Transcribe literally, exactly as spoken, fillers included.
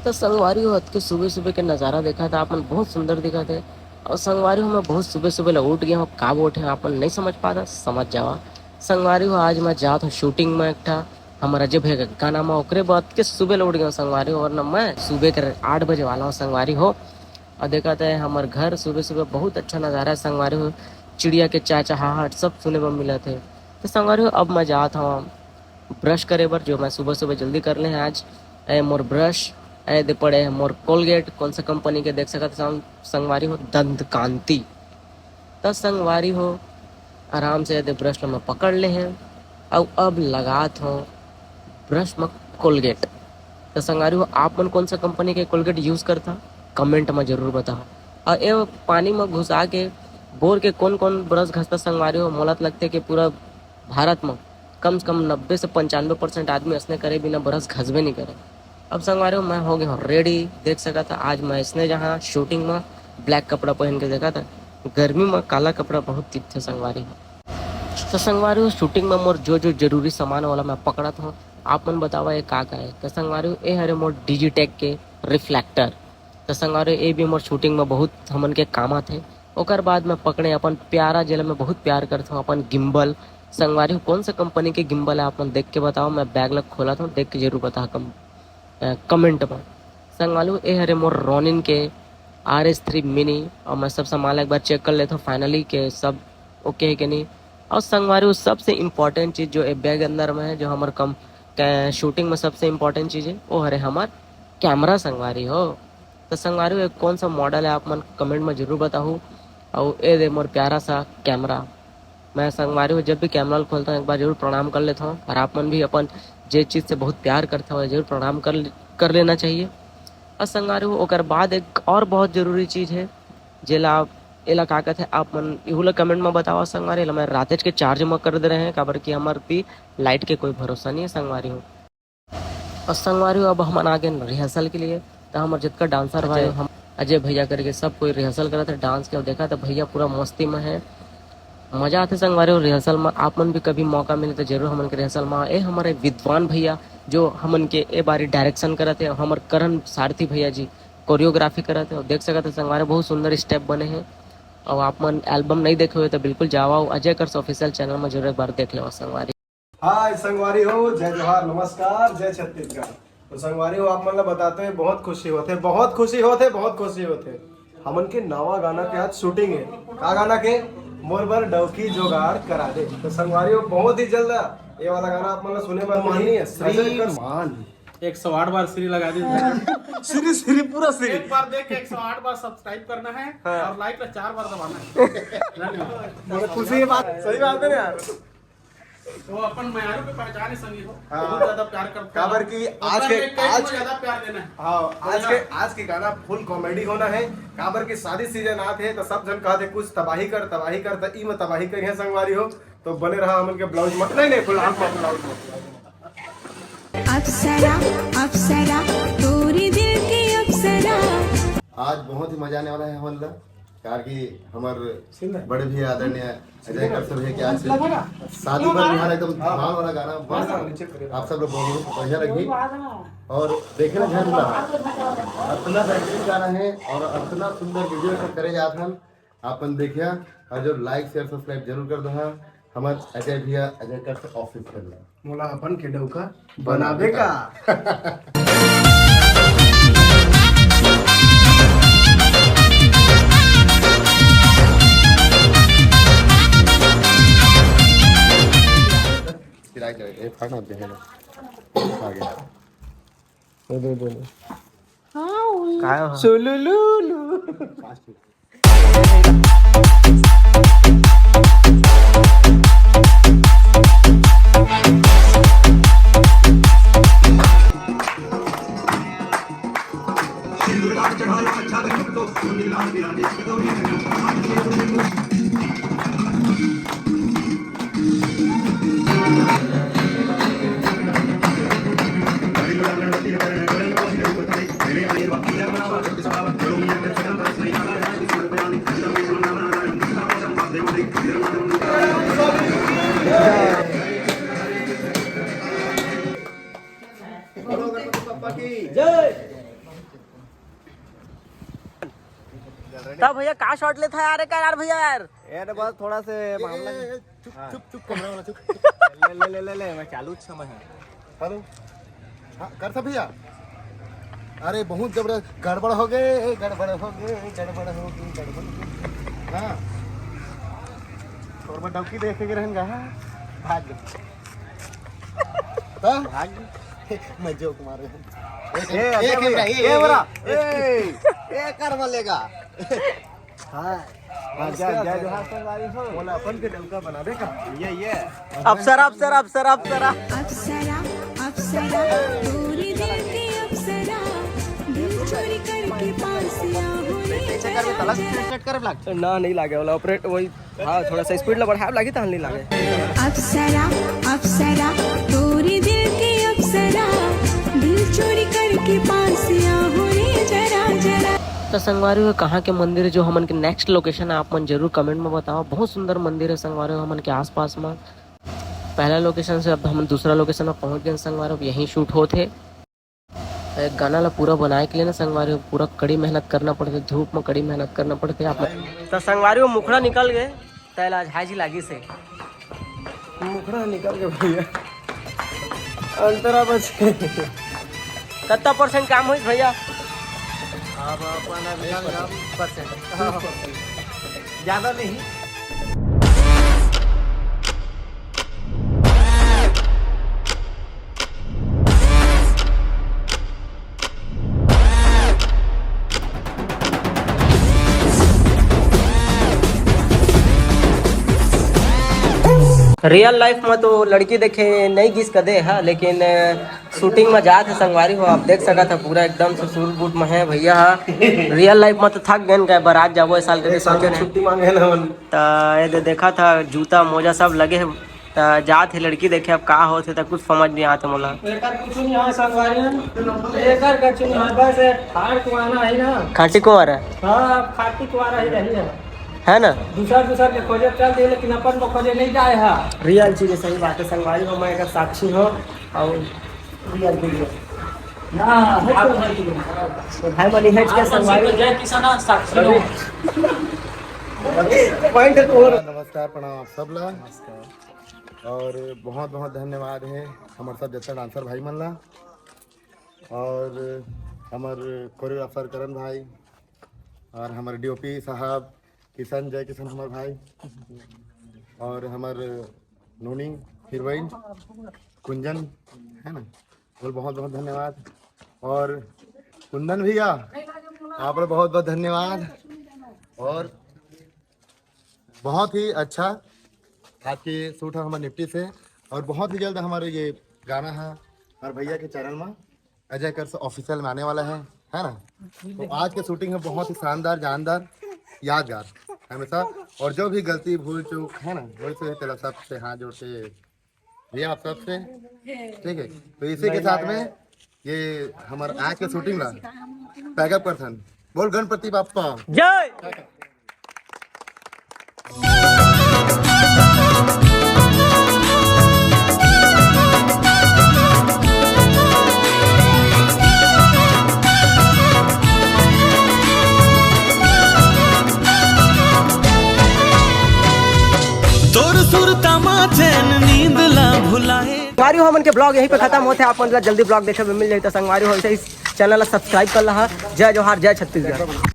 तो संगवारी हो, अतके सुबह सुबह के नज़ारा देखा था आपन, बहुत सुंदर दिखा थे। और संगवारी हो, मैं बहुत सुबह सुबह ला उठ गया हूँ। का बोलते हैं आपन नहीं समझ पाता, समझ जावा। संगवारी हो, आज मैं जात हूँ शूटिंग में एक ठा हमर अजय भैया के गाना में, ओकरे बाद के सुबह ला उठ गया हूँ संगवारी हो, वरना मैं सुबह के आठ बजे वाला हूँ संगवारी हो। और देखा था हमर घर सुबह सुबह बहुत अच्छा नज़ारा है संगवारी हो, चिड़िया के चहचहाहट सब सुने बर मिलत है। तो संगवारी हो, अब मैं जात हूँ ब्रश करे बर, जो मैं सुबह सुबह जल्दी कर ले हैं आज। ए मोर ब्रश, ए दे पड़े है मोर कोलगेट, कौन सा कंपनी के देख सकत हव संगवारी हो, दंत कांति। त संगवारी हो, आराम से ए दे ब्रश ल मैं पकड़ ले हैं, अउ अब लगात हो ब्रश में कोलगेट। त संगवारी हो, आप मन कौन सा कंपनी के कोलगेट यूज़ करथा, कमेंट में जरूर बताओ। और ये पानी में घुसा के बोर के कौन कौन ब्रश घसता संगवारी हो, मोला तो लगते कि पूरा भारत में कम से कम नब्बे से पंचानवे परसेंट आदमी असने करे बिना ब्रश घसबे नहीं करे। अब संगवारी हो, मैं हो गया हूँ रेडी। देख सकत था आज मैं इसने जहाँ शूटिंग में ब्लैक कपड़ा पहन के देखा था, गर्मी में काला कपड़ा बहुत दिखते संगवारी हो। तो संगवारी हो, शूटिंग में मोर जो जो जरूरी सामान वाला मैं पकड़त हूँ, आप मन बतावा ये का का है। तो संगवारी हो, ये हरे मोर डिजिटेक के रिफ्लेक्टर। तो संगवारी हो, ये भी मोर शूटिंग में बहुत हमन के काम आथे। ओकर बाद मैं पकड़े अपन प्यारा, जेला मैं बहुत प्यार करत हूँ, अपन गिम्बल। संगवारी हो, कौन सा कंपनी के गिम्बल है आप मन देख के बताओ, मैं बैग ला खोलत हूँ, देख के जरूर बता कम, अ, कमेंट में। संगवारी हो, ये हरे मोर रोनिन के आर एस थ्री मिनी, और मैं सब सामान ला एक बार चेक कर लेता हूँ फाइनली के सब ओके है कि नहीं। और संगवारी हो, सबसे इम्पोर्टेंट चीज़ जो ए बैग अंदर में है, जो हमर कम कै-, शूटिंग में सबसे इम्पोर्टेंट चीज़ है, वो हरे हमर कैमरा संगवारी हो। तो संगवारी हो, ये कौन सा मॉडल है आप मन कमेंट में जरूर बताहू। और ये दे मोर प्यारा सा कैमरा। मैं संगवारी हो, जब भी कैमरा ल खोलता हूँ एक बार जरूर प्रणाम कर लेता हूँ, और आप मन भी अपन जे चीज़ से बहुत प्यार करता हो जरूर प्रणाम कर कर लेना चाहिए। और संगवारी हो, ओकर बाद एक और बहुत जरूरी चीज़ है, जेला आप एला का कहते हैं, आप मन इहू ला कमेंट में बतावा संगवारी। एला मैं रातेच के चार्ज में कर दे रहे हैं, काबर कि हमर भी लाइट के कोई भरोसा नहीं है संगवारी हो। और संगवारी हो, अब हमन आ गए रिहर्सल के लिए। तो हमर जितका डांसर भाई अजय। हम अजय भैया करके सब कोई रिहर्सल करत है डांस के। और देखा तो भैया पूरा मस्ती में है, मजा आथे संगवारी हो रिहर्सल में। आप मन भी कभी मौका मिले तो जरूर हमन के रिहर्सल में ए। हमारे विद्वान भैया जो हमन के ए बारी डायरेक्शन करत है, हमर करण सारथी भैया जी कोरियोग्राफी करत है। और देख सकत है संगवारी, बहुत सुंदर स्टेप बने हैं। और आप मन एल्बम नहीं देखे हुए तो बिल्कुल जावा, अजय कर्स ऑफिशियल चैनल में जरूर एक बार देख लेवा संगवारी। हाय संगवारी हो, जय जोहार, नमस्कार, जय छत्तीसगढ़। तो संगवारी हो, आप मन ला बताते हुए बहुत खुशी होथे, बहुत खुशी होथे, बहुत खुशी होथे। हमन के नवा गाना के आज शूटिंग है। का गाना के? मोर बर डौकी जोगाड़ करा दे। तो संगवारी हो, बहुत ही जल्द ये वाला गाना आप मन ला सुने बर मिलही। माननीय श्रीमान। एक सौ आठ बार श्री लगा दीजिए। श्री, श्री, पूरा श्री। एक बार देख के एक सौ आठ बार सब्सक्राइब करना है हाँ। और लाइक ला चार बार दबाना है। धन्यवाद। बड़ा खुशी की बात, सही बात है ना यार। वो अपन मयारू के पहचान है संगी हो। हाँ। बहुत ज्यादा प्यार करते हैं। काबर कि आज के, आज ज्यादा प्यार देना है। हाँ, आज के, आज के गाना फुल कॉमेडी होना है। काबर कि शादी सीजन आत है तो सब जन कहते कुछ तबाही कर, तबाही कर, तो ई में तबाही करिए संगवारी हो। तो बने रहा हमन के ब्लाउज मत, नहीं, नहीं, ब्लाउज मत, ब्लाउज मत। अप्सरा, अप्सरा, तोरी दिल के अप्सरा। आज बहुत ही मजा आने वाला है हमन ला, काबर कि हमर बड़े भैया आदरणीय अजय करसर भैया के आज शादी बर बिहान एकदम धमाल वाला गाना, बस आप सब लोग बहुत बढ़िया लगी। और देखे ना ध्यान रहा, इतना बेहतरीन गाना है और इतना सुंदर वीडियो करे जात हन। आपन देखिया और जो लाइक शेयर सब्सक्राइब जरूर कर दहा। हमर अजय भैया अजय करसर ऑफिशियल ला। मोला अपन के डौका बनाबे का। सिराज, ए, फाड़ ना दे ना। आ गया। दे, दे, दे, दे। हाँ, वो काय हो? सुलुलुलु। तब भैया का शॉट लेता है यार, का यार भैया यार। ये तो बस थोड़ा से मामला ए, ए, चुप, हाँ। चुप, चुप, कैमरा वाला चुप। ले, ले, ले, ले, ले, मैं चालू समय है। हेलो। हाँ, कर सा भैया। अरे, बहुत जबरदस्त। गड़बड़ हो गए, गड़बड़ हो गए, गड़बड़ हो गए, गड़बड़ हो गए। हाँ। और मैं डौकी देख के रहेंगा, हाँ। भाग गए। हाँ? भाग गए। मैं जोक मारे हूँ। एक, ए, एक, अरे एक, भैया, एक, ए, एक, बोला। एक, ए। ए, कर बोलेगा। हाँ। हाँ, जा, जा, जा। बोला, अपन के डौका बना दे का? ये, ये। अप्सरा, अप्सरा, अप्सरा, अप्सरा। अप्सरा, अप्सरा, तोरी दिल के अप्सरा, दिल चोरी करके पास आहो रे जरा, जरा। सेट कर ब्लॉक। ना, नहीं लागे वाला ऑपरेट, वही, हाँ, थोड़ा सा स्पीड ला बढ़ाए लागी, तहन नहीं लागे। अप्सरा, अप्सरा, तोरी दिल के अप्सरा, दिल चोरी करके पास आहो रे जरा, जरा। तो संगवारी हो, कहाँ के मंदिर है जो हमन के नेक्स्ट लोकेशन है, आप मन जरूर कमेंट में बताओ। बहुत सुंदर मंदिर है संगवारी हो, हमन के आसपास में। पहला लोकेशन से अब हम दूसरा लोकेशन में पहुंच गए संगवारी हो, अब यहीं शूट होत हे। एक गाना ला पूरा बनाए के लिए ना संगवारी हो, पूरा कड़ी मेहनत करना पड़थे, धूप में कड़ी मेहनत करना पड़थे। आप तो संगवारी हो, मुखड़ा निकल गए, तैला झाई जी लागी से। मुखड़ा निकल गए भैया, अंतरा बच गए। कत्ता परसेंट काम होइस भैया? अब अपन अभी परसेंट। हाँ। ज्यादा नहीं। रियल लाइफ में तो लड़की देखे नहीं गिस कदे हा, लेकिन शूटिंग में जात हे संगवारी हो, आप देख सकत ह पूरा एकदम से सूट बूट में है भैया हा। रियल लाइफ में तो थक गए, बारात जाबो इस साल के, एक साल सोचे की नहीं। छुट्टी मांगे ना मन। त ये दे देखा था, जूता मोजा सब लगे है। त जात हे लड़की देखे, अब का होत हे त कुछ समझ नहीं आत हे मोला। एकर कुछ नहीं है संगवारी, एकर कुछ नहीं है, बस ये ठाड़ कुआना है ना। खाटी कुंवारा। हाँ, खाटी कुआरा ही रही है। है ना? दूसर दूसर के खोजे चल दे, लेकिन अपन को खोजे नहीं जाए है। रियल चीज है, सही बात है संगवारी हो, मैं एकर साक्षी हूँ। और रियल वीडियो। ना, तो भाई मनी है क्या संगवारी? जय किसान साक्षी हो। पॉइंट है तो। नमस्कार, प्रणाम आप सब ला। और बहुत बहुत धन्यवाद है हमर सब जत्ता डांसर भाई मन ला, और हमर कोरियोग्राफर करण भाई, और हमर डीओपी साहब किशन, जय किशन हमर भाई, और हमर नूनी हीरोइन कुंजन, है ना, बोल बहुत बहुत धन्यवाद। और कुंदन भैया, आप लोग बहुत बहुत धन्यवाद। और बहुत ही अच्छा आज के शूट है हमारे निफ्टी से, और बहुत ही जल्द हमारे ये गाना है हमारे भैया के चैनल में, अजय कर ऑफिशियल में आने वाला है, है ना? तो आज के शूटिंग है बहुत ही शानदार, जानदार, यादगार हमेशा। और जो भी गलती, भूल चूक है ना, वही से तेरा सबसे हाथ जोड़ के भैया आप सबसे, ठीक है। तो इसी के साथ में ये हमारा आज के शूटिंग ला पैकअप करथन। बोल गणपति बाप्पा जय। तोर सुरता मा चैन नींद ला भुलाए। संगवारी हो, हमन के ब्लॉग यहीं पे खत्म होथे। आप मन ला जल्दी ब्लॉग देखे में मिल जाही, तो संगवारी हो, ऐसे इस चैनल ला सब्सक्राइब कर लहा। जय जोहार, जय छत्तीसगढ़।